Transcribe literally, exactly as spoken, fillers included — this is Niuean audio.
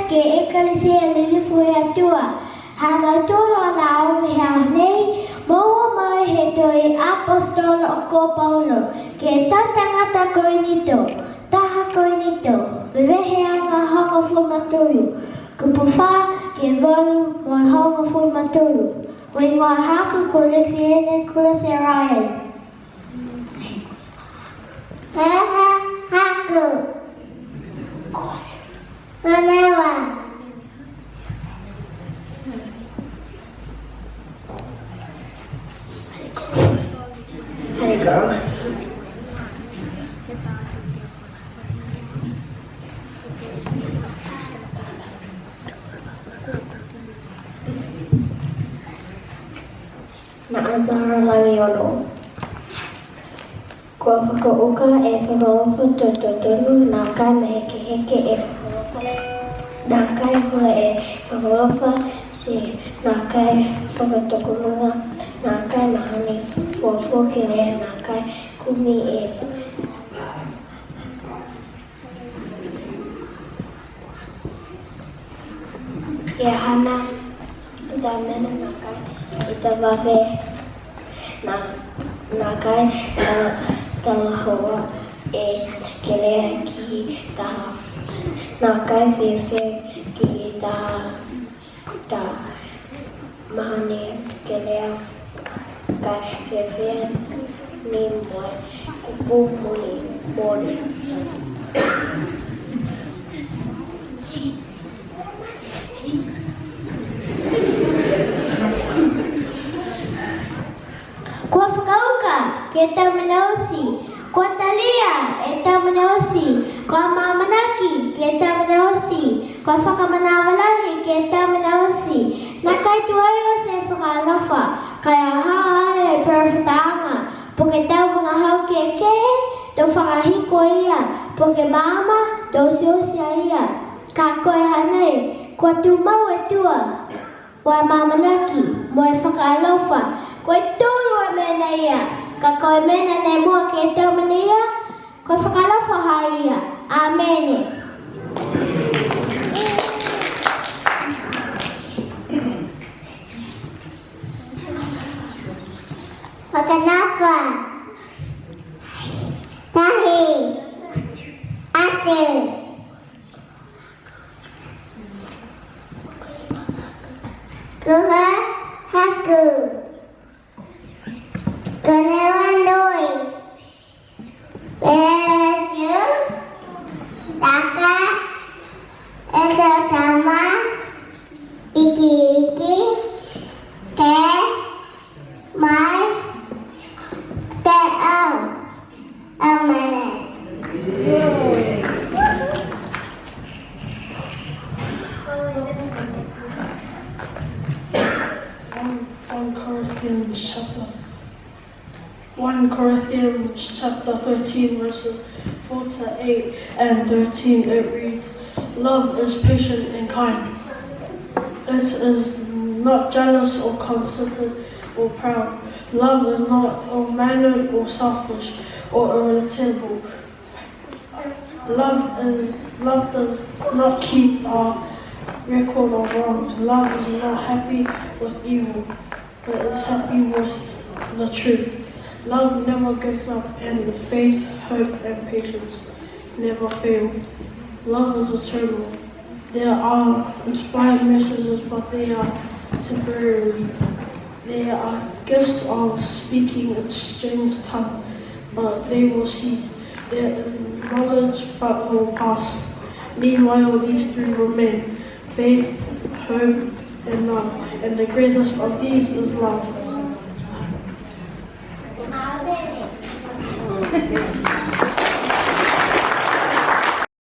Ke he Ekalesia Lilifu he Atua, ha mautolu a laau he aho nei, moua mai he tau aposetolo ko Paulo, ke he tau tagata Korinito, taha Korinito, veveheaga hogofulu ma tolu, kupu fā ke valu mo e hogofulu ma tolu. Ko e higoa haaku ko Lexiene Kulase Ryan. He ha haaku. Konnichiwa. Naʻa Zara Lamiolo. Kua fakauka e fakaalofa to totonu, nākai mahekeheke e fakaalofa. Nākai hula e fakaalofa, ti nākai fakatokoluga, nākai mahani fuafua kelea, nākai kumi e Ia hana, ita mena nākai, ita vave, nā, nākai, ā, talahoa e kelea ki taha, nākai fiafia ki taha. Ta mahani kelea ka fiafia ni mo e kupu molimoli. Kua fakauka ke he tau mena oti, kua talia e tau mena oti, kua amaamanaki ke he tau mena oti, kua fakamanava lahi ke he tau mena oti. Nākai tuai oti e fakaalofa, ka e ha ha ai e perophetaga, po ke tau vagahau kehekehe, to fakahiko ia, po ke maama, to oti oti a ia. Ka ko e hanei, kua tumau e tua. Kua amaamanaki mo e fakaalofa, ko e tolu e mena ia, ka ko e mena ne mua ke he tau mena ia, kua fakaalofa ha ia. Amene. Fakanofa. Tahi. Atu. Ko e ha haaku. Ko e ha nui. Pehē a Siu, taka, e tau tama, ikiiki, ke, mai, ke au. Amen. One, one Corinthians chapter, one Corinthians chapter thirteen, verses four to eight and thirteen, it reads, "Love is patient and kind. It is not jealous or conceited or proud. Love is not ill-mannered or selfish or irritable. Love is, love does not keep a record of wrongs. Love is not happy with evil, but is happy with the truth. Love never gives up, and faith, hope, and patience never fail. Love is eternal." There are inspired messages, but they are temporary. There are gifts of speaking in strange tongues, but they will cease. There is knowledge, but it will pass. Meanwhile, these three remain: faith, hope, and love. And the greatest of these is love.